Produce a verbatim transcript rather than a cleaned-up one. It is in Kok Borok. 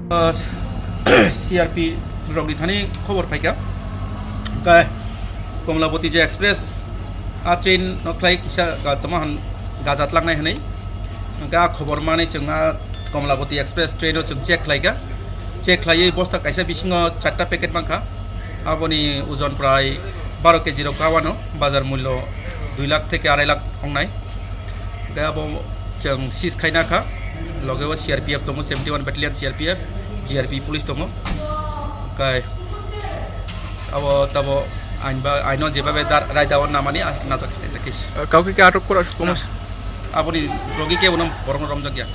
Uh, C R P rokni thani khobor phaikha. Hwnkhe Komlaboti je express, a train no khlai kisa ga tongma han gaja tlangnai hwnwi. Hwnkhe a khobor manwi chwng a Komlaboti express train o chwng check khlaikha. Check khlaiwi bosta kaisa bisingo charta packet mankha. Aboni ojon prai baro kg rok ka wano, bazar mullo dui lakh theke arai lakh wngnai. Hwnkhe abo chwng seize khaina kha, loge o C R P F tongo, seventy one Battalion C R P F, G R P police tongo. Hwnkhe abo tabo ain ba, aino jebabe dar-, raida o namani, ah, najak khe. Kaukhe khe atok kora sukuma? Aboni logi kebo no borokno romjak ya.